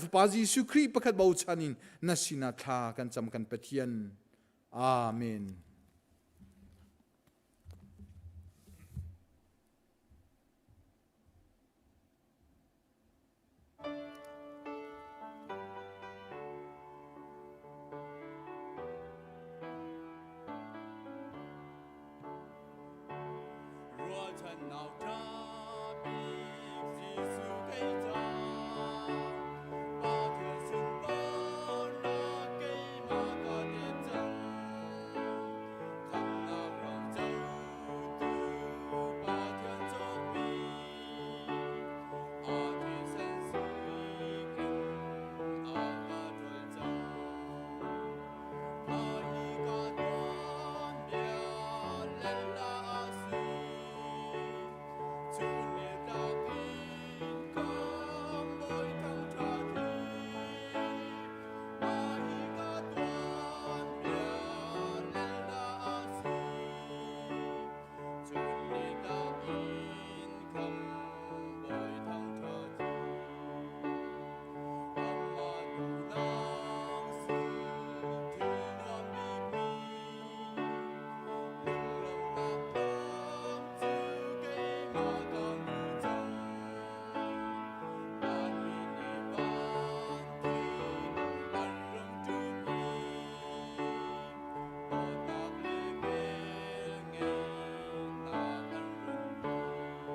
Fapa Jesuh Khrih pakhat bochan in na sinah thla kan cam kan Pathian. Amen. Ruahchannak ṭha bik Jesuh kei ca Pathian sunparnak keimah ka tep cang Khamhnak ro cotu Pathian cawkmi A thisen sui in a ka ṭawl cang Mah hi ka tuanbia lella a si Chun le tlak in kam bawi thangṭhat hi Mah hi ka tuanbia lella a si Chun le tlak in kam bawi thangṭhat hi Amah duhnak si thil nuam bikmi lunglawmhnak thawng cu keimah ka hmu cang. Vanmi nih vanthi an rung ṭum i dawtnak le velngeihnak an run hmuh.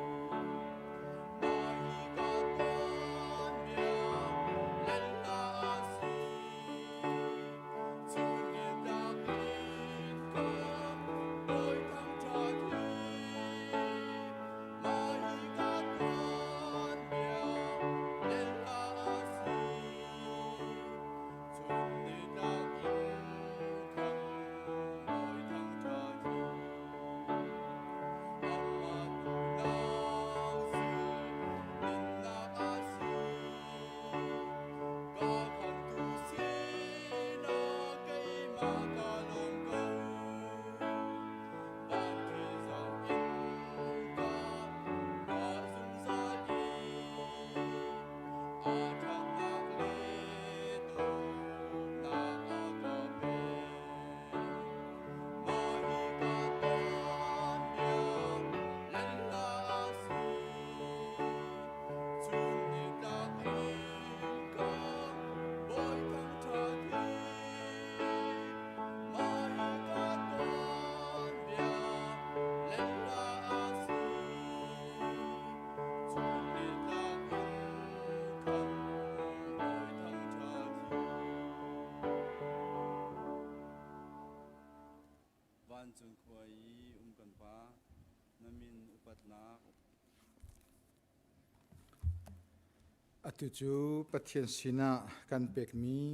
Mah hi ka tuanbia lella a si. Chun le tlak in kan bawi thangṭhat hi. Mah hi ka tuanbia lella a si. Chun le tlak in kan bawi thangṭhat hi. Amah duhnak si nunnak a si. Ka khamtu sinah keimah ka lawm ko. Van thil zong in ka hngah zungzal i a ṭhatnak le dawtnak a ka pek. Mah hi ka tuanbia lella a si. Chun nitlak in ka bawi thangṭhat hi. Mah hi ka tuanbia lella a si. Chun nitlak in kan bawi thangṭhat hi. Vancung khua i um kan Pa, na min upatnak Atu cu Pathian sinah kan pekmi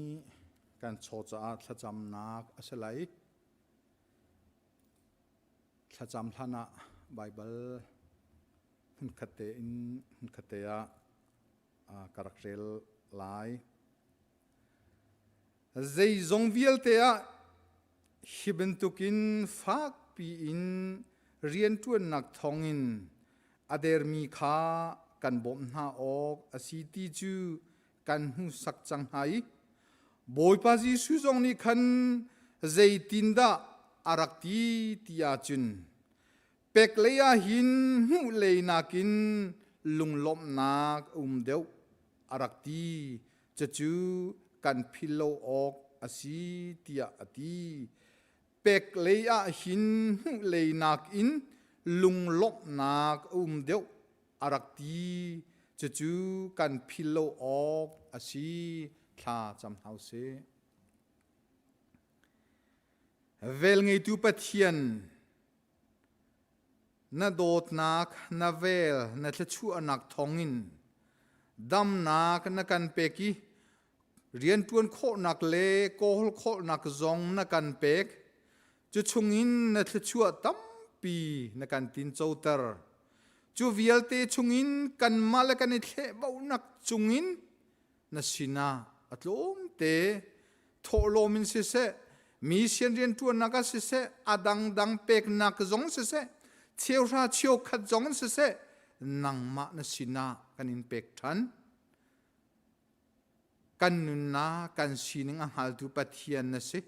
kan chaw caah thlacamnak a si lai. Thlacam hlan ah Baibal hmunkhat tein hmunkhat te ah ka rak rel lai. Zeizong vialte ah hi bantukin fakpi in rianṭuannak thawngin a dermi kha kan bawmh hna awk a si ti cu kan hmuhsak cang hna i Bawipa Jesuh zong nih khan zeitindah a rak ti ti ahcun pek lei ah hin hmuh lei nakin lunglawmhnak a um deuh a rak ti. Cucu kan philh lo awk a si tiah a ti. Pek lei ah hin hmuh lei nakin lunglawmhnak a um deuh a rak ti. Cucu kan philh lo awk a si. Thla cam hna usih. Velngeitu Pathian, na dawtnak, na vel, na thluachuahnak thawngin damnak na kan pek i rianṭuan khawhnak le kawl khawhnak zong na kan pek. Cu chungin na thluachuah tampi na kan tincoter. Cu vialte chungin kanmah le kan i thlehbauhnak cungin na sinah a tlawmte thawhlawm in siseh mi sian rianṭuannak ah siseh a dangdang peknak zong siseh cheuhra cheukhat zong in siseh nangmah na sinah kan in pek ṭhan. Kan nunnak kan sining a hngaltu Pathian na si.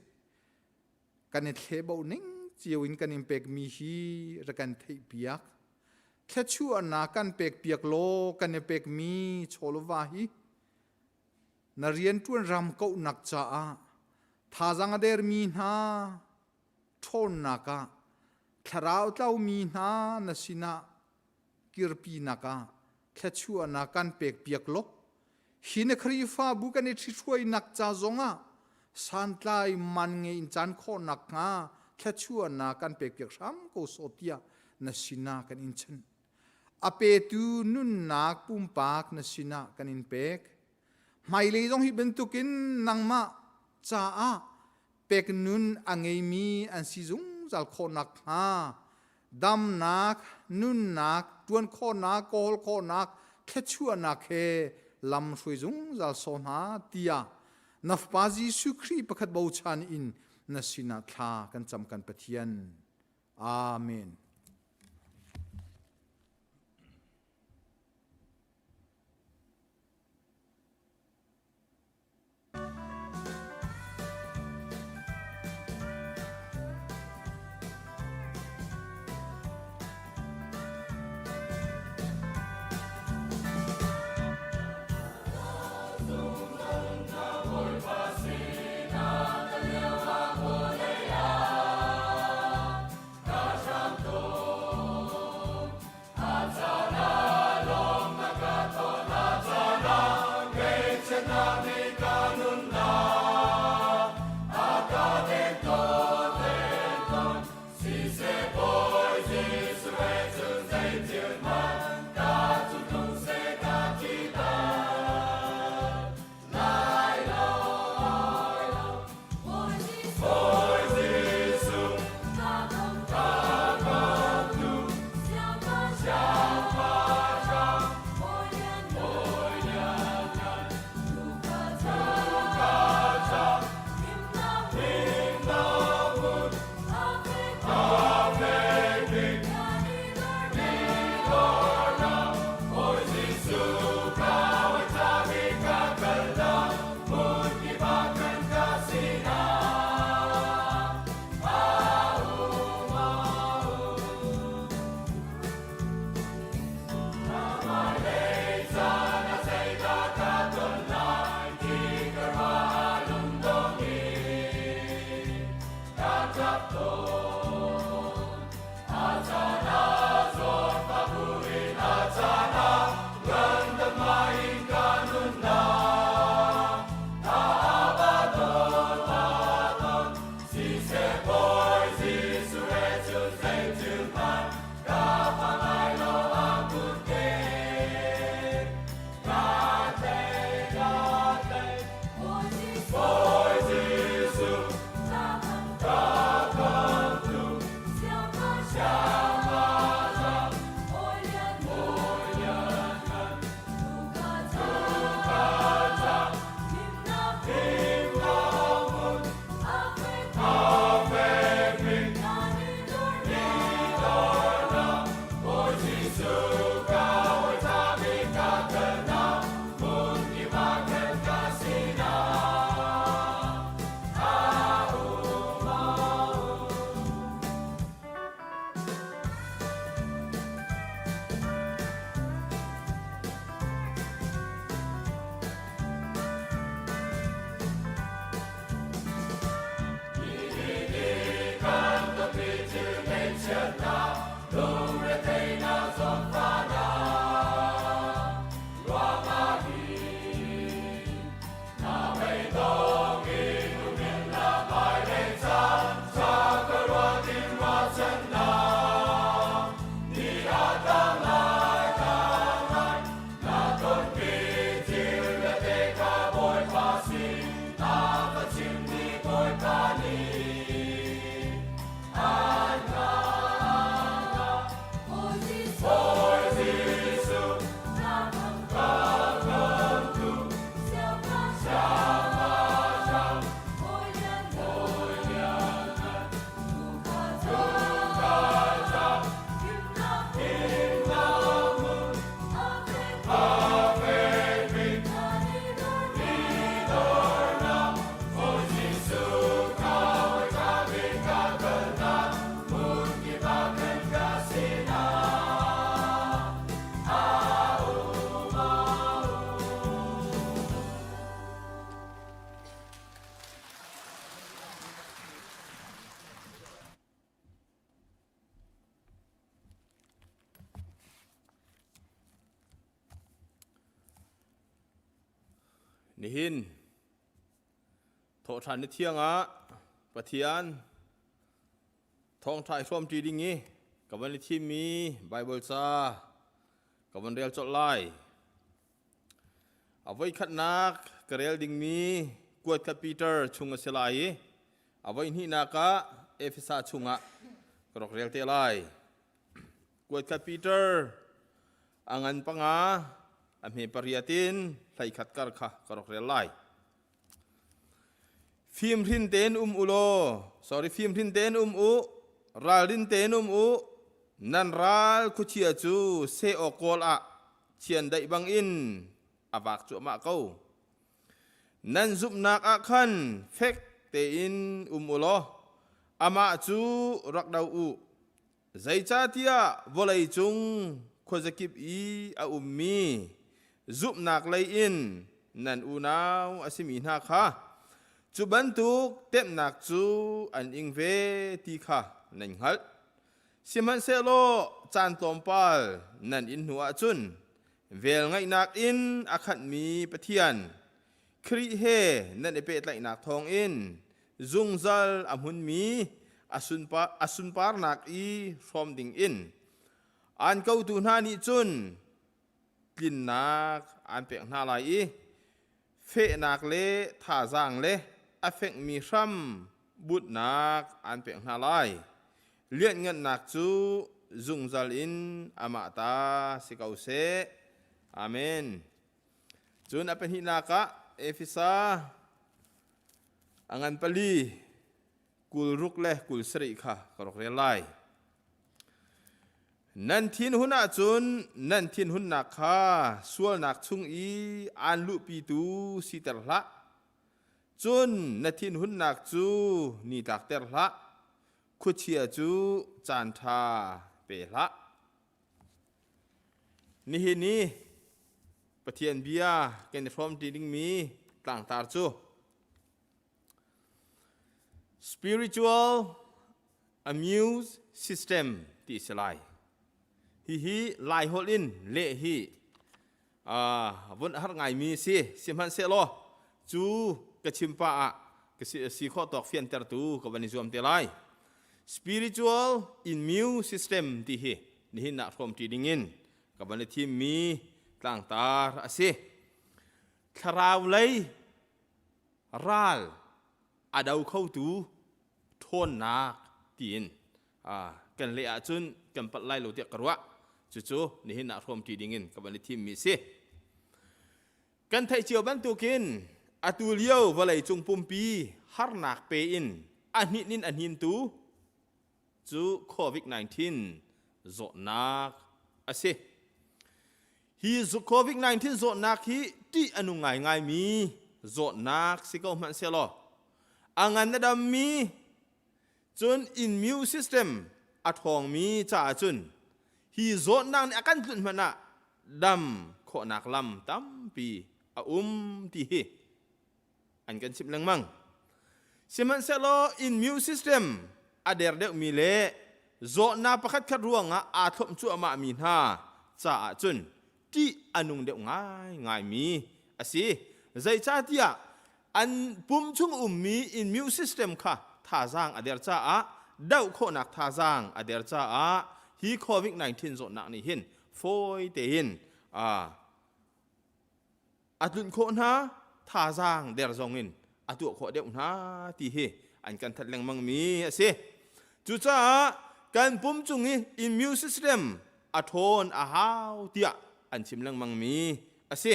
Kan i thlebo ning cio in kan in pekmi hi rak kan theihpiak. Thluachuahnak kan pekpiak law kan i pekmi chawlva hi na rianṭuan ram kauhnak caah thazaang a dermi hna ṭhawnnak ah thlarau tlaumi hna na sinah kirpinak ah thluachuahnak kan pekpiak law hi na Khrihfabu kan i ṭhithruainak ca zongah santlai man ngei in caan khawhnak hnga thluachuahnak kan pekpiak hram ko sawh tiah na sinah kan in chanh. A petu nunnak pumpak na sinah kan in pek. Hmailei zong hi bantukin nangmah caah pek nun a ngeimi an si zungzal khawh nakhnga damnak, nunnak, ṭuan khawhnak, kawl khawhnak, thluachuahnak he lam hruai zungzal sawh hna tiah na Fapa Jesuh Khrih pakhat bochan in na sinah thla kan cam kan Pathian. Amen. Ka hram Nihin thawhṭhan ni thiang ah Pathian thawngṭha i hrawmṭi ding i ka van i thimmi Baibal ca ka van rel colh lai. A voikhatnak ka rel dingmi kuat kha Peter chung a si lai i a voihnihnak ah Efesa chungah ka rak rel te lai. Kuat kha Peter a ngan panga a hme pariat in 11 kar kha ka rak rel lai. Fimhrin tein um u law, sorry, fimhrin tein um u, ralrin tein um u, nan ral khuachia cu seh awk kawl ah chiandeih bangin a vak cuahmah ko. Nan zumhnak ah khan fek tein um u law, amah cu rak do u. Zeicahtiah vawlei cung khuazakip i a ummi zumhnak lei in nan unau a simi hna kha cu bantuk temhnak cu an ing ve ti kha nan hngalh. Sihmanhsehlaw caan tlawmpal nan in hnu ahcun velngeihnak in a khatmi Pathian Khrih he nan i pehtlaihnak thawngin zungzal a hmunmi a sunparnak i hrawm dingin aan kotu hna nih cun tlinnak aan pek hna lai i fehnak le thazaang le a fekmi hram butnak aan pek hna lai. Lianhngannak cu zungzal in amah ta si ko seh. Amen. Cun a pahnihnak ah Efesa a ngan pali 26 le 27 kha ka rak rel lai. Nan thinhun ahcun nan thinhunnak kha sualnak chung i aan luhpitu siter hlah. Cun na thinhunnak cu ni tlakter hlah. Khuachia cu caanṭha pe hlah. Nihin i Pathian bia kan i hrawmṭi dingmi tlangtar cu Spiritual Immune System ti a si lai. Hihi Laiholh in leh hi vun a har ngaimi a si. Sihmanhsehlaw cu ka chim pah ah ka si khawh tawk fiantertu ka van i zuam te lai. Spiritual immune system ti hi nihin ah hrawmṭi dingin ka van i thimmi tlangtar a si. Thlarau lei ral a do khotu ṭhawnnak tiin kan leh ahcun kan palh lai lo tiah ka ruah. Cucu nihin ah hrawmṭi dingin ka van i thimmi a si. Kan theih cio bantukin atu lio vawleicung pumpi harnak pe in a hninh in a hnintu cu COVID-19 zawtnak a si. Hi COVID-19 zawtnak hi ṭih a nung ngaingaimi zawtnak si ko hmanh sehlaw a ngan a dammi Cun immune system a ṭhawngmi caah cun hi zawtnak nih a kan tlunh hmanh ah dam khawhnak lam tampi a um ti hi an kan chimh lengmang. Sihmanhsehlaw immune system a der deuhmi le zawtnak pakhatkhat ruangah aa thlawmh cuahmahmi hna caah cun ṭih a nung deuh ngaingaimi a si. Zeicahtiah an pum chung ummi immune system kha thazaang a der caah doh khawhnak thazaang a der caah hi COVID-19 zawtnak nih hin fawi tein a tlunh khawh hna thazaang der zong in a tuah khawh deuh hna ti hi an kan that lengmang mi a si. Cucaah kan pum cung i immune system a ṭhawn a hau tiah an chim lengmang mi a si.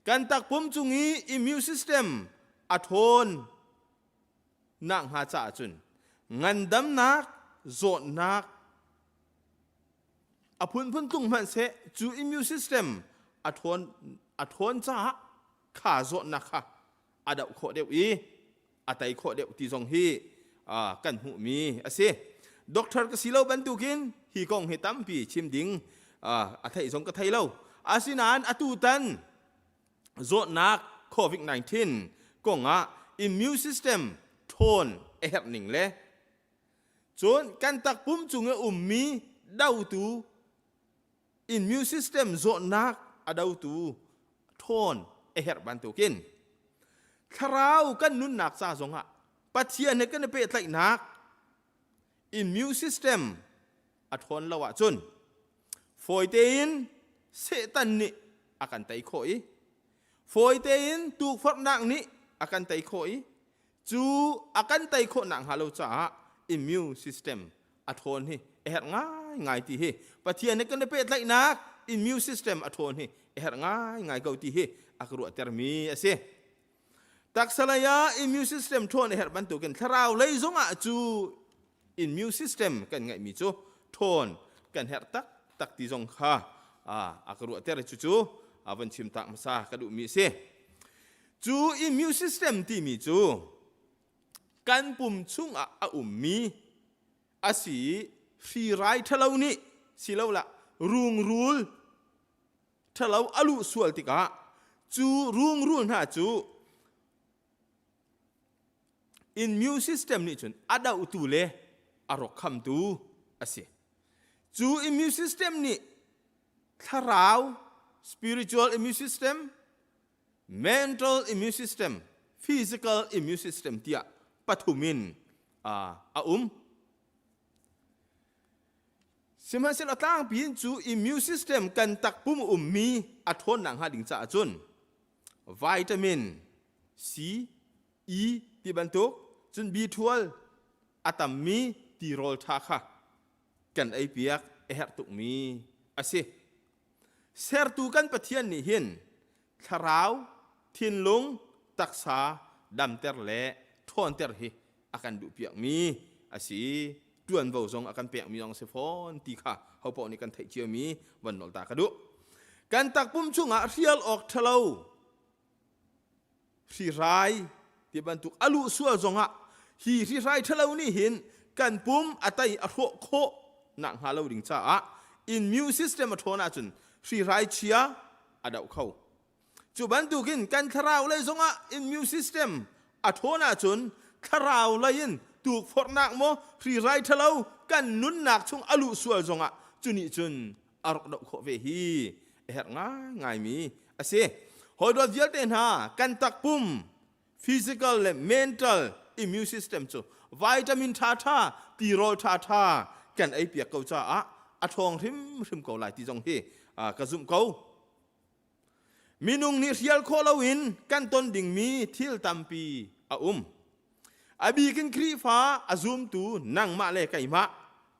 Kan takpum cung i immune system a ṭhawn nakhnga caah cun ngandamnak zawtnak a phunphun tlung hmanhseh cu immune system a ṭhawn a ṭhawn caah kha zawtnak kha a doh khawh deuh i a tei khawh deuh ti zong hi kan hmuhmi a si. Doctor ka si lo bantukin hi kong hi tampi chim ding a theih zong ka thei lo. Asinain atutan zawtnak COVID-19 kongah immune system ṭhawn a herh ning le cun kan takpum cung i ummi dotu immune system zawtnak a dotu ṭhawn a herh bantukin. Thlarau kan nunnak ca zongah Pathian he kan i pehtlaihnak immune system a ṭhawn lo ahcun fawi tein Satan nih a kan tei khawh i fawi tein tukforhnak nih a kan tei khawh i cu a kan tei khawh nak hnga lo caah immune system a ṭhawn hi a herh ngaingai ti hi Pathian he kan i pehtlaihnak immune system a ṭhawn hi a herh ngaingai ko ti hi a ka ruahtermi a si. Taksa lei ah immune system ṭhawn a herh bantukin thlarau lei zongah cu immune system kan ngeihmi cu ṭhawn kan herh taktak ti zong kha a ka ruahter i cucu a van chim tak hmasa ka duhmi a si. Cu immune system timi cu kan pum chungah a ummi a si i hri rai ṭhalo nih silolah rungrul ṭhalo a luh sual tikah cu rungrul hna cu immune system nih cun a dohtu le a rawk khamtu a si. Cu immune system nih thlarau spiritual immune system mental immune system physical immune system tiah pathum in a um. Sihmanhsehlaw tlangpi in cu immune system kan takpum ummi a ṭhawnnak hnga ding caah cun vitamin C, E ti bantuk cun B12 a tammi tirawl ṭha kha kan ei piak a herh tukmi a si. Sertu kan Pathian nih hin thlarau, thinlung, taksa damter le ṭhawnter hi a kan duhpiakmi a si. Ṭuanvo zong a kan pekmi zong a si fawn ti kha hopaoh nih kan theih ciomi van nolh ta ka duh. Kan takpum chungah hrial awk ṭhalo hri-hrai ti bantuk a luh sual zongah hi hri-hrai ṭhalo nih hin kan pum a tai a hrawh khawh nak hnga lo ding caah immune system a ṭhawn ahcun hri-hrai chia a doh kho. Cu bantukin kan thlarau lei zongah immune system a ṭhawn ahcun thlarau lei in tukforhnak maw hri-hrai ṭhalo kan nunnak chung a luh sual zongah cu nih cun a rak doh khawh ve hi a herh ngaingaimi a si. Hawidawt vialte hna kan takpum physical le mental immune system cu vitamin ṭhaṭha tirawl ṭhaṭha kan ei piak ko caah a ṭhawng hrimhrim ko lai ti zong hi ka zumh ko. Minung nih hrial khawh loin kan ton dingmi thil tampi a um. A bikin Khrihfa a zumtu nangmah le keimah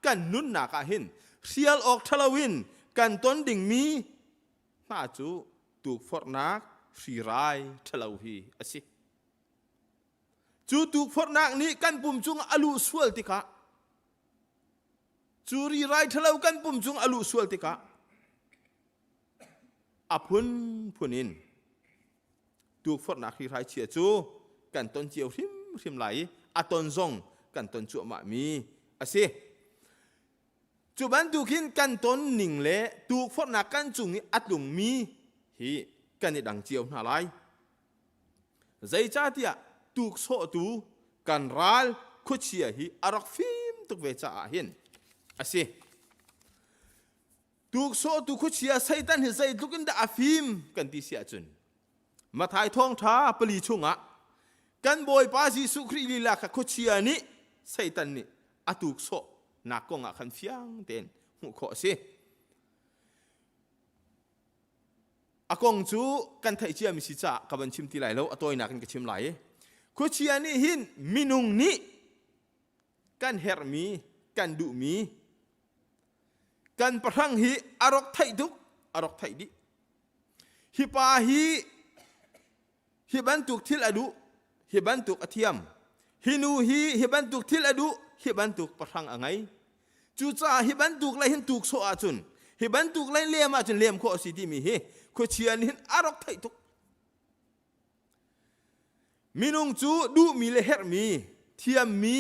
kan nunnak ah hin hrial awk ṭhalo in kan ton dingmi hna cu tukforhnak hrirai ṭhalo hi a si. Cu tukforhnak nih kan pum cung a luh sual tikah cu rirai ṭhalo kan pum cung a luh sual tikah a phunphun in tukforhnak hri chia cu kan ton cio hrimhrim lai i a ton zong kan ton cuahmahmi a si. Cu bantukin kan ton ning le tukforhnak kan cung i a tlungmi hi kan i dang cio hna lai. Zeicahtiah tuksawhtu kan ral khuachia hi a rak fim tuk ve caah hin a si. Tuksawhtu khuachia Satan hi zeitluk in dah a fim kan ti si ahcun Matthai thawngṭha pali chungah kan Bawipa Jesuh Khrih lila kha khuachia nih Satan nih a tuksawh nak kong ah khan fiang tein hmuh khawh a si. A kong cu kan theih ciami si caah ka van chim ti lai lo, a tawinak in ka chim lai. Khuachia nih hin minung nih kan herhmi, kan duhmi Kan pahrang hi a rak theih tuk, a rak theih dih. Hi pa hi hi bantuk thil a duh, hi bantuk a thiam. Hi nu hi hi bantuk thil a duh, hi bantuk pahrang a ngei. Cucaah hi bantuk lei hin tuk sawh ahcun, hi bantuk lei lem ahcun lem khawh a si timi hi khuachia nih hin a rak theih tuk. Minung cu duhmi le herhmi, thiammi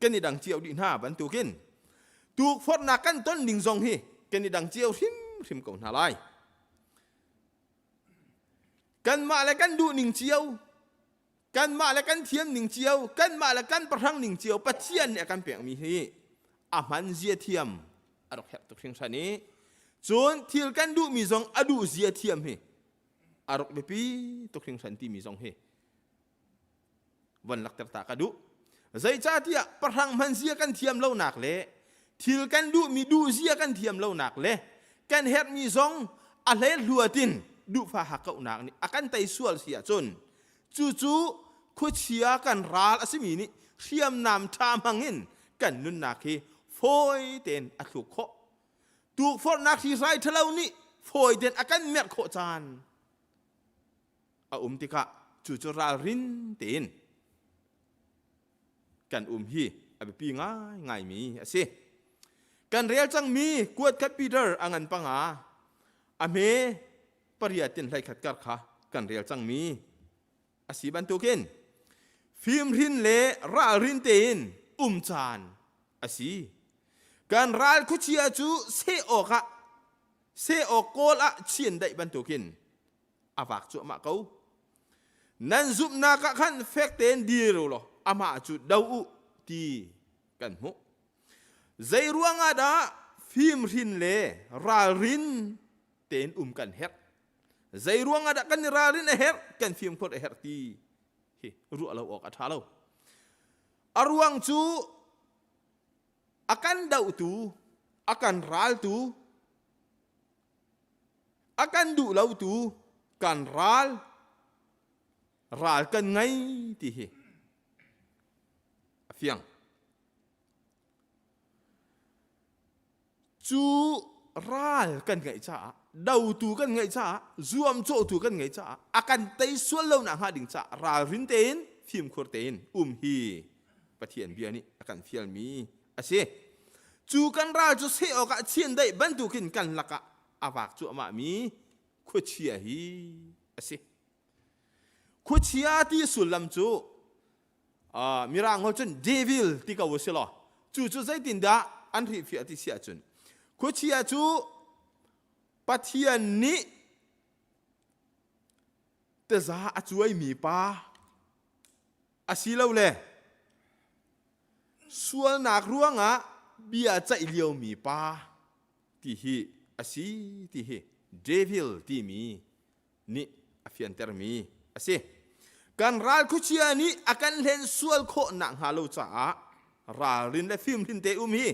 kan i dang cio dih hna bantukin tukforhnak kan ton ding zong hi kan i dang cio hrimhrim ko hna lai. Kanmah le kan duh ning cio, kanmah le kan thiam ning cio, kanmah le kan pahrang ning cio Pathian nih a kan pekmi hi a hman zia thiam a rak herh tuk hringhran i cun thil kan duhmi zong a duh zia thiam hi a rak biapi tuk hringhran timi zong hi. Von lakter ta ka duh. Zeicahtiah pahrang hman zia kan thiam lonak le thil kan duhmi duh zia kan thiam lonak le kan herhmi zong a hleihluat in duhfa hakkauhnak nih a kan tei sual si ahcun cucu khuachia kan ral a simi nih hriamnam ṭha hmang in kan nunnak hi fawi tein a thluk khawh. Tukforhnak hri-hrai ṭhalo nih fawi tein a kan merh khawh caan a um tikah cucu ralrin tein kan um hi a biapi ngaingaimi a si. Kan rel cangmi kuat khat Peter a ngan panga a hme pariat tin hlei khat kar kha kan rel cangmi a si bantukin fimhrin le ralrin tein um caan a si. Kan ral khuachia cu seh awkah seh awk kawl ah chiandeih bantukin a vak cuahmah ko. Nan zumhnak ah khan fek tein dir u law amah cu do u ti kan hmuh. Zei ruangah dah fimhrin le ralrin tein um kan herh? Zei ruangah dah kan i ralrin a herh, kan fimkhur a herh ti hi ruah lo awk a ṭha lo. A ruang cu a kan dohtu, a kan raltu, A kan duh lotu kan ral ral kan ngei ti hi a fiang. Cu ral kan ngeih caah dotu kan ngeih caah zuamcawhtu kan ngeih caah a kan tei sual lo nak hnga ding caah ralrin tein fimkhur tein um hi Pathian bia nih a kan fialmi a si. Cu kan ral cu seh awkah chiandeih bantukin kan lakah a vak cuahmahmi khuachia hi a si. Khuachia ti sullam cu uh, Mirang holh cun devil ti ko a si law cu cu zeitindah an hrihfiah ti si ahcun khuachia cu Pathian nih taza a cuaimi pa asilole sualnak ruangah bia ceih liomi pa ti hi a si ti hi devil timi nih a fiantermi a si. Kan ral khuachia nih a kan hlen sual khawh nakhnga lo caah ralrin le fimhrin te um hi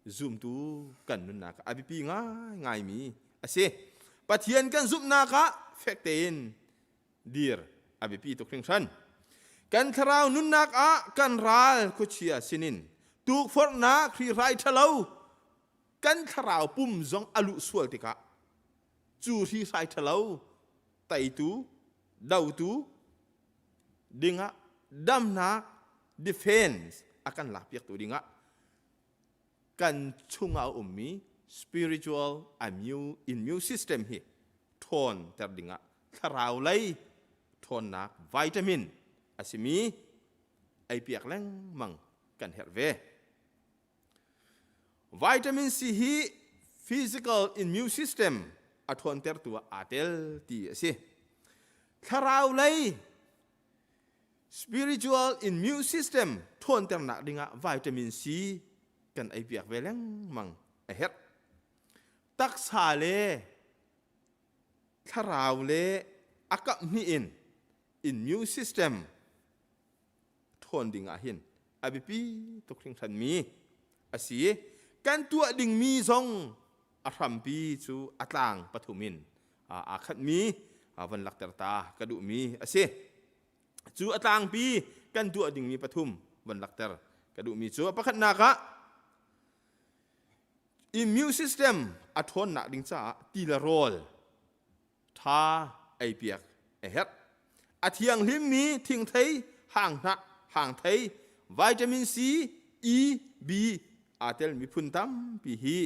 zumtu kan nunnak ah a biapi ngaingaimi a si. Pathian kan zumhnak ah fek tein dir a biapi tuk hringhran. Kan thlarau nunnak ah kan ral khuachia sinin tukforhnak hrihrai ṭhalo kan thlarau pum zong a luh sual tikah cu hrihrai ṭhalo teitu dotu dingah damnak defense a kan lakpiaktu dingah kan chungah a ummi spiritual immune system hi ṭhawnter dingah thlarau lei ṭhawnnak vitamin a simi eipiak lengmang kan herh ve. Vitamin C hi physical immune system a ṭhawntertu ah aa tel ti a si. Thlarau lei Spiritual immune system ṭhawnternak dingah vitamin C kan eipiak ve lengmang a herh. Taksa le thlarau le a kaphnih in immune system ṭhawn dingah hin a biapi tuk hringhranmi a si. Kan tuah dingmi zong a hrampi cu a tlang pathum in aa khatmi van lakter ta ka duhmi a si. Cu a tlangpi kan tuah dingmi pathum van lakter ka duhmi cu a pakhatnak ah immune system a ṭhawnnak ding caah ti le rawl ṭha eipiak a herh. A thianghlimmi thingthei, hanghnah, hangthei, vitamin C, E, B aa telmi phun tampi hi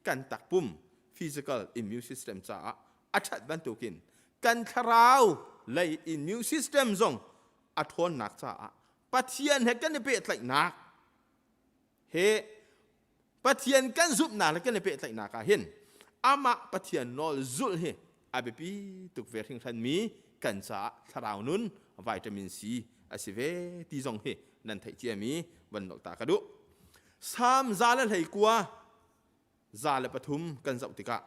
kan takpum physical immune system caah a ṭhat bantukin kan thlarau lei immune system zong a ṭhawnnak caah Pathian he kan i pehtlaihnak he Pathian kan zumhnak le kan i pehtlaihnak ah hin amah Pathian nawl zulh hi a biapi tuk ve hringhranmi kan caah thlarau nun vitamin C a si ve ti zong hi nan theih ciami van nolh ta ka duh. Salm 129 103 kan zoh tikah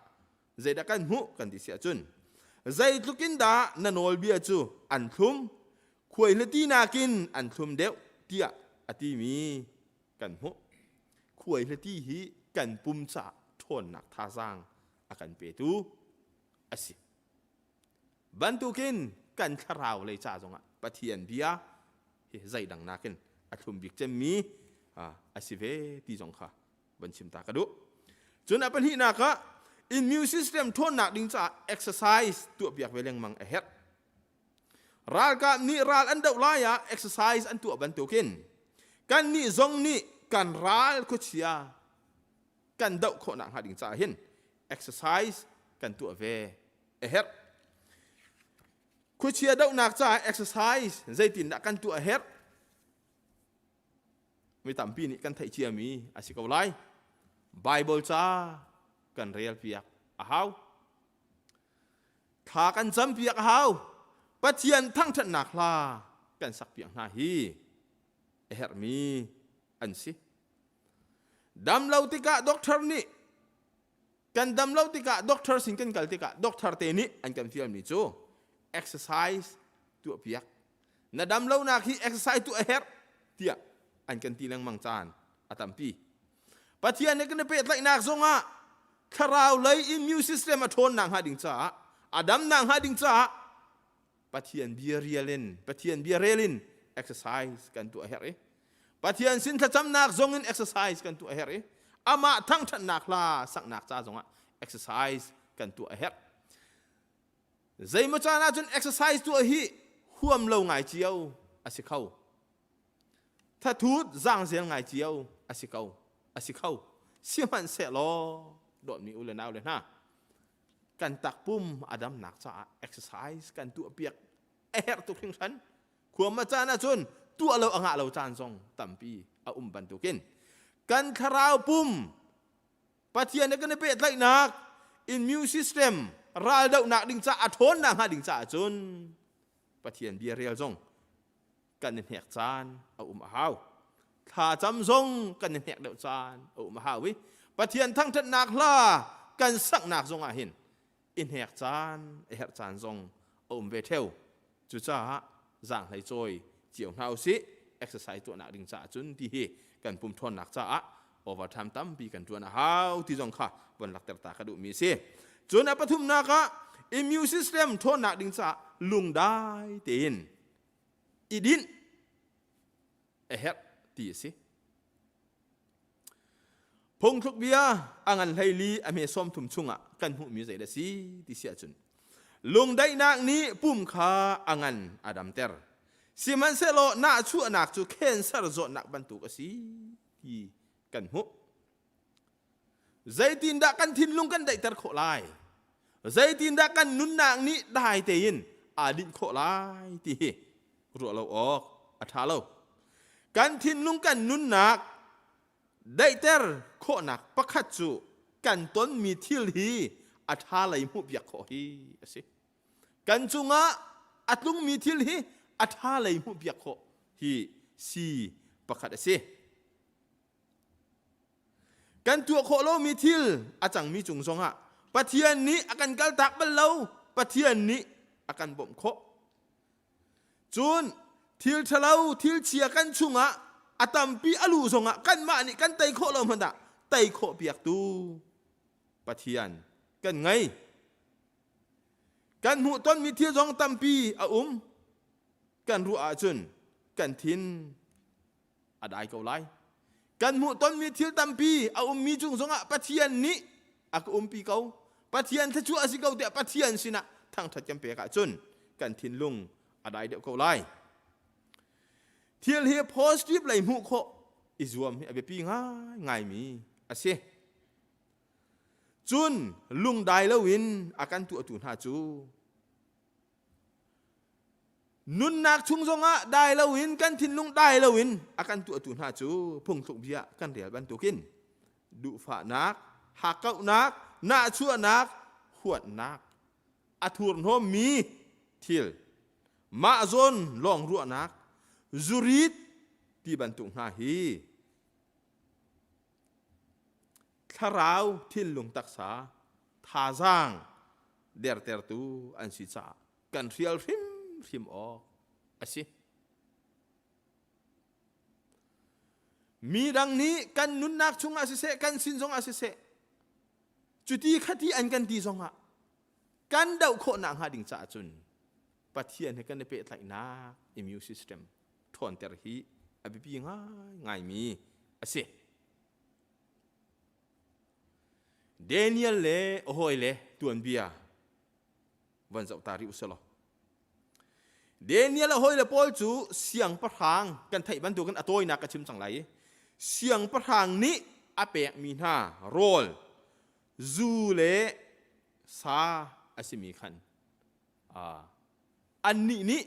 zeidah kan hmuh kan ti si ahcun zeitluk in dah na nawlbia cu an thlum? Khuaihliti nakin an thlum deuh tiah a timi kan hmuh. Khuaihliti hi kan pum caah ṭhawnnak thazaang a kan petu a si. Bantukin kan thlarau lei ca zongah Pathian bia hi zeidang nakin a thlum bik cemmi a si ve ti zong kha van chim ta ka duh. Cun a pahnihnak ah immune system ṭhawnnak ding caah exercise tuahpiak ve lengmang a herh. Ralkap nih ral an doh lai ah exercise an tuah bantukin kannih zong nih kan ral khuachia kan doh khawhnak hnga ding caah hin exercise kan tuah ve a herh. Khuachia dohnak caah exercise zeitindah kan tuah a herh? Mi tampi nih kan theih ciami a si ko lai. Bible ca kan rel piak a hau. Thla kan campiak a hau. Pathian thangṭhatnak hla kan sakpiak hna hi a herhmi an si. Dam lo tikah doctor nih kan dam lo tikah doctor sin kan kal tikah doctor te nih an kan fialmi cu exercise tuahpiak. Na dam lonak hi exercise tuah a herh tiah an kan ti lengmang caan a tampi. Pathian he kan i pehtlaihnak zongah thlarau lei immune system a ṭhawnnak hnga ding caah a damnak hnga ding caah Pathian bia rial in Pathian bia rel in exercise kan tuah a herh i Pathian sin thlacamnak zong in exercise kan tuah a herh i amah thangṭhatnak hla saknak ca zongah exercise kan tuah a herh. Zeimaw caan ahcun exercise tuah hi huam lo ngai cio a si kho. Thathut zaangzel ngai cio a si ko a si kho. Sihmanhsehlaw dawtmi u le nau le hna kan takpum a damnak caah exercise kan tuah piak a herh tuk hringhran. Khuam a caan ahcun tuah lo a ngah lo caan zong tampi a um bantukin kan thlarau pum Pathian he kan i pehtlaihnak immune system raldohnak ding caah a ṭhawnnak hnga ding caah cun Pathian bia rel zong kan i hnek caan a um a hau. Thlacam zong kan i hnek deuh caan a um a hau i Pathian thangṭhatnak hla kan saknak zong ah hin i hnek caan a herh caan zong a um ve ṭheo. Cucaah zaanghlei cawi cio hna usih exercise tuahnak ding caah cun ti hi kan pum ṭhawnnak caah overtime tampi kan ṭuan a hau ti zong kha von lakter ta ka duhmi a si. Cun a pathumnak ah immune system ṭhawnnak ding caah lungdai tein i dinh a herh ti a si. Phungthluk bia a ngan hleili a hme 30 chungah kan hmuhmi zei dah si ti si ahcun lungdaihnak nih pum kha a ngan a damter. Sihmanhsehlaw nahchuahnak cu cancer zawtnak bantuk a si ti kan hmuh. Zeitindah kan thinlung kan daihter khawh lai? Zeitindah kan nunnak nih dai tein aa dinh khawh lai ti hi ruah lo awk a ṭha lo. Kan thinlung kan nunnak daihter khawhnak pakhat cu kan tonmi thil hi a ṭha lei hmuhpiak khawh hi a si. Kan cungah a tlungmi thil hi a ṭha lei hmuhpiak khawh hi si pakhat a si. Kan tuah khawh lomi thil a cangmi cung zongah Pathian nih a kan kaltak bal lo. Pathian nih a kan bawmh khawh. Cun thil ṭhalo, thil chia kan chungah a tampi a luh zongah kanmah nih kan tei khawh lo hmanh ah tei khawh piaktu Pathian kan ngei. Kan hmuhtonmi thil zong tampi a um. Kan ruah ahcun kan thin a dai ko lai. Kan hmuhtonmi thil tampi a ummi cung zongah Pathian nih a ka umpi ko. Pathian thluachuah a si ko tiah Pathian sinah thangṭhat kan pek ahcun kan thinlung a dai deuh ko lai. Thil hi positive lei hmuh khawh i zuam hi a biapi ngaingaimi a si. Cun lungdai loin a kan tuahtu hna cu Nunnak chung zongah dai loin kan thinlung dai loin a kan tuahtu hna cu phungthluk bia kan rel bantukin duhfahnak, hakkauhnak, nahchuahnak, huatnak, a thurhnawmmi thil, mah zawn lawng ruahnak, zurit ti bantuk hna hi thlarau thinlung taksa thazaang dertertu an si caah kan hrial hrimhrim awk a si. Mi dang nih kan nunnak chungah siseh, kan sin zongah siseh, cuti khati an kan ti zongah kan doh khawhnak hnga ding caah cun Pathian he kan i pehtlaihnak immune system ṭhawnter hi a biapi ngaingaimi a si. Daniel le a hawile tuanbia van zoh ta rih usih law. Daniel a hawile pawl cu siangpahrang kan theih bantukin a tawinak ka chim cang lai i siangpahrang nih a pekmi hna rawl zu le sa a simi khan annih nih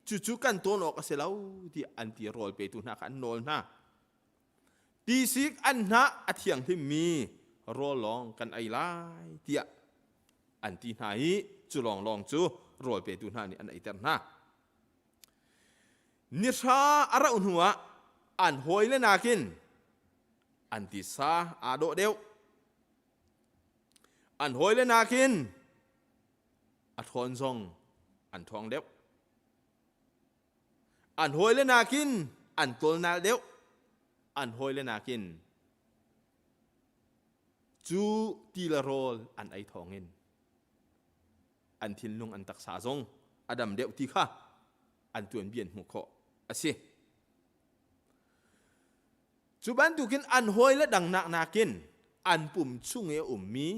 cucu kan tawn awk a si lo tiah an ti rawl petu hna kha an nawl hna. Tisik an hnah a thianghlimmi rawl lawng kan ei lai tiah an ti hna i cu lawnglawng cu rawl petu hna nih an eiter hna. Nihra a rauh hnuah an hawile nakin an tisa aa dawh deuh. An hawile nakin a ṭhawn zong an ṭhawng deuh. An hawile nakin an tawlnal deuh. An hawile nakin cu ti le rawl an ei thawngin an thinlung an taksa zong a dam deuh ti kha an tuanbia hmuh khawh a si. Cu bantukin an hawile dangnak nakin an pum chung i a ummi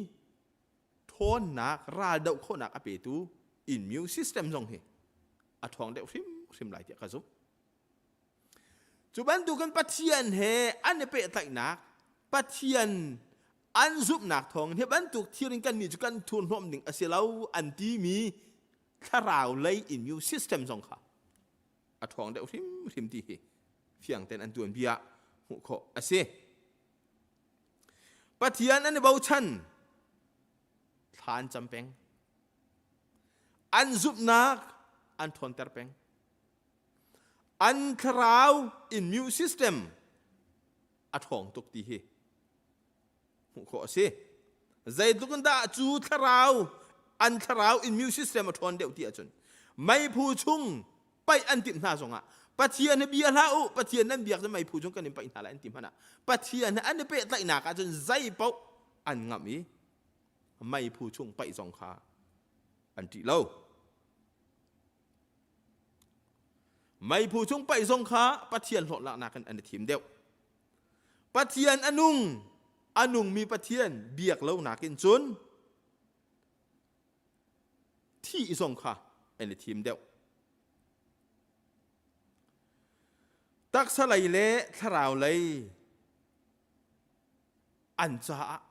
ṭhawnnak raldoh khawhnak a petu immune system zong hi a ṭhawng deuh hrimhrim lai tiah ka zumh. Cu bantukin Pathian he an i pehtlaihnak, Pathian an zumhnak thawng hi bantuk thil in kannih cu kan thurhnawm ding a si lo an timi thlarau lei immune system zong kha a ṭhawng deuh hrimhrim ti hi fiang tein an tuanbia hmuh khawh a si. Pathian an i bochan thla an cam peng. An zumhnak an ṭhawnter peng. An thlarau immune system a ṭhawng tuk ti hi hmuh khawh a si. Zeitluk in dah cu thlarau an thlarau immune system a ṭhawn deuh ti ahcun meiphu chung paih an timh hna zongah Pathian hi bia hlah u Pathian nan biak cu meiphu chung kan in paih hna lai an ti hmanh ah Pathian he an i pehtlaihnak ahcun zei paoh an ngamh i meiphu chung paih zong kha an ṭih lo. Meiphu chung paih zong kha Pathian hlawtlaknak in an i thim deuh. Pathian a nung, a nungmi Pathian biak lo nakin cun thih zong kha an i thim deuh. Taksa lei le thlarau lei an caah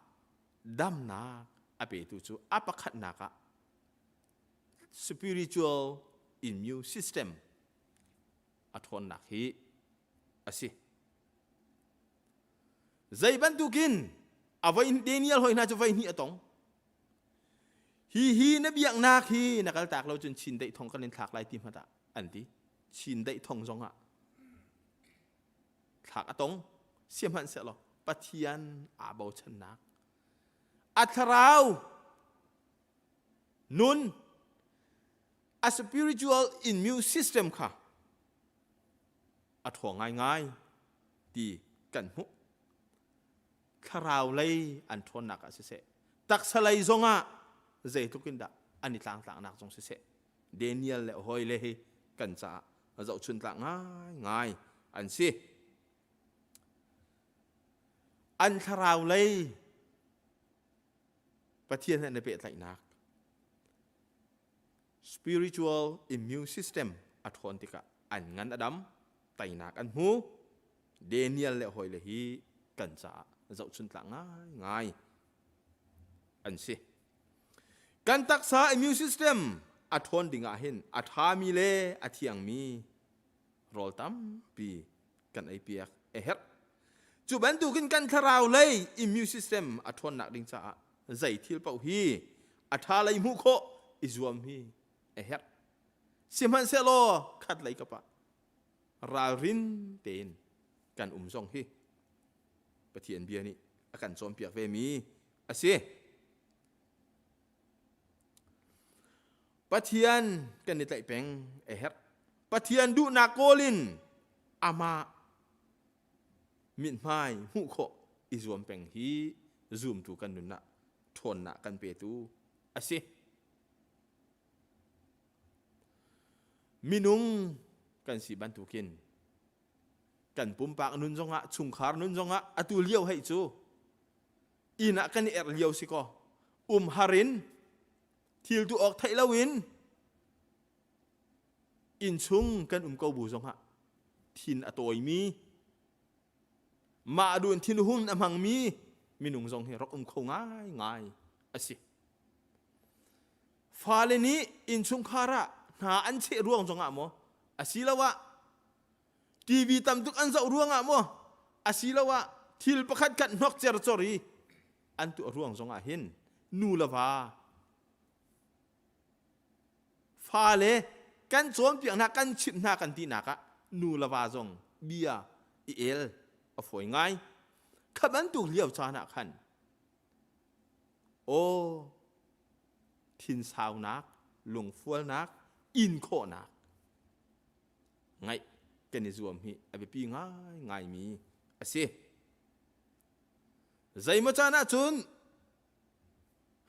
damnak a petu cu a pakhatnak ah spiritual immune system a ṭhawnnak hi a si. Zei bantukin a voi Daniel hoi hna cu voi hnih a tong. Hi hi na biaknak hi na kaltak lo cun chindeih thong kan in thlak lai ti hmanh ah an ti. Chindeih thong zong ah thlak a tong. Sihmanhsehlaw Pathian aa bochannak a thlarau nun a spiritual immune system kha a ṭhawng ngaingai ti kan hmuh. Thlarau lei an ṭhawnnak ah siseh, taksa lei zongah zeitluk in dah an i tlangtlaknak zong siseh, Daniel le hawi le hi kan caah zohchun tlak ngaingai an si. An thlarau lei Pathian he an i pehtlaihnak spiritual immune system a ṭhawn tikah an ngan a dam, teinak an hmu. Daniel le hawile hi kan caah zohchuntlak ngaingai an si. Kan taksa immune system a ṭhawn ding ah hin a ṭhami le a thiangmi rawl tampi kan eipiak a herh. Cu bantukin kan thlarau lei immune system a ṭhawnnak ding caah zei thil paoh hi a ṭha lei hmuh khawh i zuam hi a herh. Sihmanhsehlaw khat lei kap ah ralrin tein kan um zong hi Pathian bia nih a kan cawnpiak ve mi a si. Pathian kan i tlaih peng a herh. Pathian duhnak kawl in amah mithmai hmuh khawh i zuam peng hi zumtu kan nun ah ṭhawnnak kan petu a si. Minung kan si bantukin kan pumpak nun zongah chungkhar nun zongah atu lio hei cu inn ah kan i erh lio si kaw umhar in thil tu awk theih loin innchung kan um ko bu zongah thin a tawimi mah dun thinhun a hmangmi minung zong hi rak um kho ngaingai a si. Fale nih innchungkhar ah hna an cheh ruang zongah maw asiloah TV tam tuk an zoh ruangah maw asiloah thil pakhat khat hnok cercor i an tuah ruang zongah hin nu le va fale kan cawnpiak hna kan chimh hna kan tinak ah nu le va zong bia i el a fawi ngai. Kha bantuk lio caan ah khan Aw, thinsaunak, lungfualnak, in khawhnak ngaih kan i zuam hi a biapi ngaingaimi a si. Zeimaw caan ahcun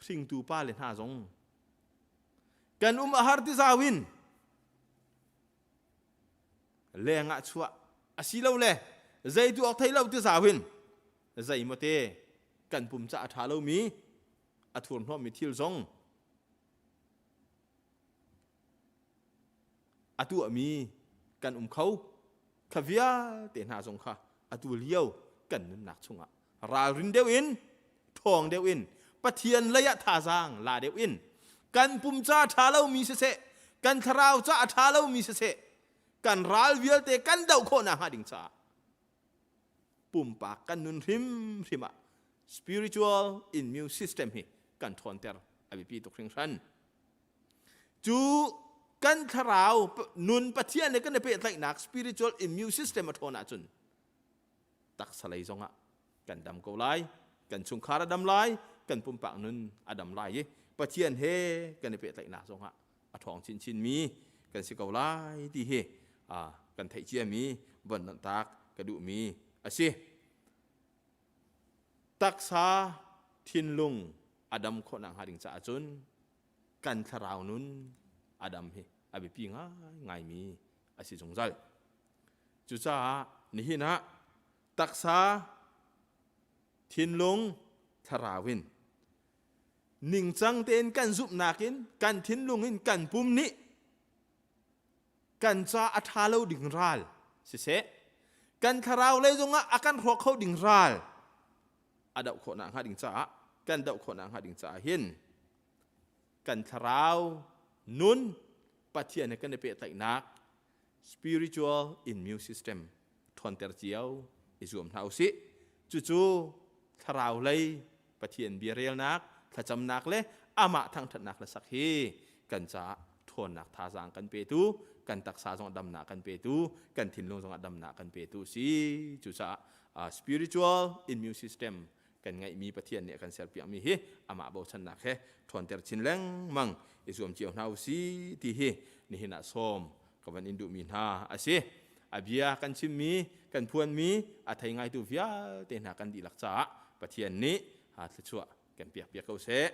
hringtu pa le hna zong kan um a har ti zau in leng ah chuah asilole zei tu awk thei lo ti zau in zeimaw te kan pum ca a ṭha lomi a thurhnawmmi thil zong a tuahmi kan um kho. Kha vialte hna zong kha atu lio kan nunnak chungah ralrin deuh in ṭhawng deuh in Pathian lei ah thazaang la deuh in kan pum ca ṭha lomi siseh kan thlarau ca a ṭha lomi siseh kan ral vialte kan doh khawh nakhnga ding caah pumpak kan nun hrimhrim ah spiritual immune system hi kan ṭhawnter a biapi tuk hringhran. Cu kan thlarau nun Pathian he kan i pehtlaihnak spiritual immune system a ṭhawn ahcun taksa lei zongah kan dam ko lai, kan chungkhar a dam lai, kan pumpak nun a dam lai i Pathian he kan i pehtlaihnak zongah a ṭhawng chinchinmi kan si ko lai ti hi kan theih ciami von tak ka duhmi a si. Taksa thinlung a dam khawh nakhnga ding caah cun kan thlarau nun a dam hi a biapi ngaingaimi a si zungzal. Cucaah nihin ah taksa thinlung thlarau in ningcang tein kan zumhnak in kan thinlung in kan pum nih kan ca a ṭha lo ding ral siseh kan thlarau lei zongah a kan hrawk kho ding ral a doh khawh nakhnga ding caah kan doh khawh nakhnga ding caah hin kan thlarau nun Pathian he kan i pehtlaihnak spiritual immune system ṭhawnter cio i zuam hna usih. Cucu thlarau lei Pathian bia relnak, thlacamnak le amah thangṭhatnak le sak hi kan caah ṭhawnnak thazaang kan petu, kan taksa zong damnak kan petu, kan thinlung zongah damnak kan petu si. Cucaah spiritual immune system kan ngeihmi Pathian nih a kan serpiakmi hi amah bochannak he ṭhawnter chin lengmang i zuam cio hna usih ti hi nihin ah sawm ka van in duhmi hna a si. A bia kan chimmi, kan phuanmi a thei ngaitu vialte hna kan dihlak caah Pathian nih thluachuah kan piak piak ko seh.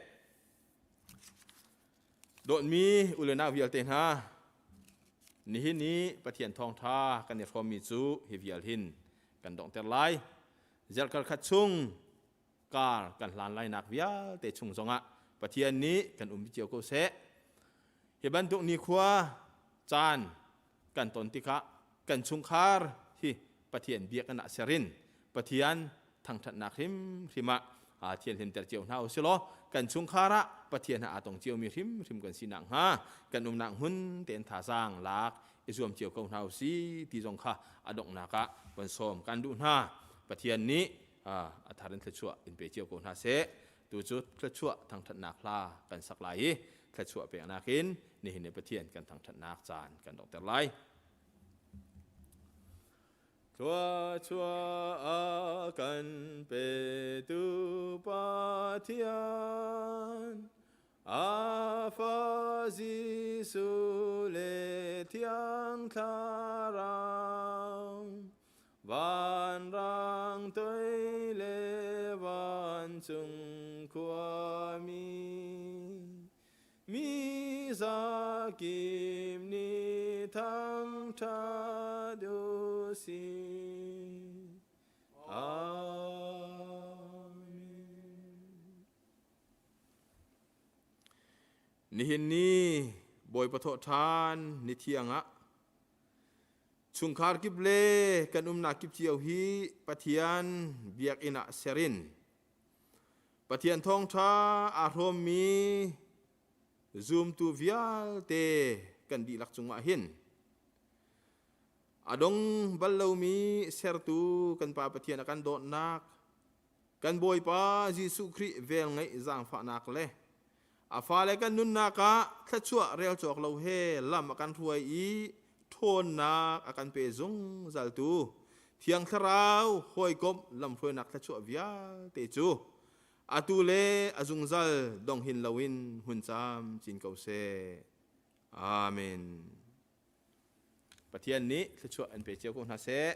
Dawtmi u le nau vialte hna, nihin i Pathian thawngṭha kan i hrawmmi cu hi vial hin kan donghter lai. Zarhkar khat chung kar kan hlan lainak vialte chung zongah Pathian nih kan umpi cio ko seh. Hi bantuk nikhua caan kan ton tikah kan chungkhar hi Pathian biakinn ah ser in Pathian thangṭhatnak hrimhrim ah thianhlimter cio hna usih law kan chungkhar ah Pathian he aa tong ciomi hrimhrim kan si nakhnga kan umnak hmun tein thazaang lak i zuam cio ko hna usih ti zong kha a donghnak ah van sawm kan duh hna. Pathian nih a thar in thluachuah in pe cio ko hna seh. Tu cu thluachuah thangṭhatnak hla kan sak lai i thluachuah peknak in nihin ni Pathian kan thangṭhatnak caan kan donghter lai. Thluachuah a kan petu Pathian A fa Jesuh le Thiang Thlarau vanram. Tlang toi le vancung khuami mi zakim nih thangṭhat u sih. Amen. Nihin ni Bawipa thawhṭhan ni thiang ah Chungkhar kip le kan umnak kip cio hi Pathian biakinn ah ser in Pathian thawngṭha aa hrawmmi zumtu vialte kan dihlak cungah hin a dong bal lomi sertu kan Pa Pathian a kan dawtnak kan Bawipa Jesuh Khrih velngeih zaangfahnak le a fale kan nunnak ah thluachuah rel cawk lo he lam a kan hruai i ṭhawnnak a kan pe zungzaltu Thiang Thlarau hawikomh lamhruainak thluachuah vialte cu atu le a zungzal dong hin loin hmun camcin ko seh. Amen. Pathian nih thluachuah an pe cio ko hna seh.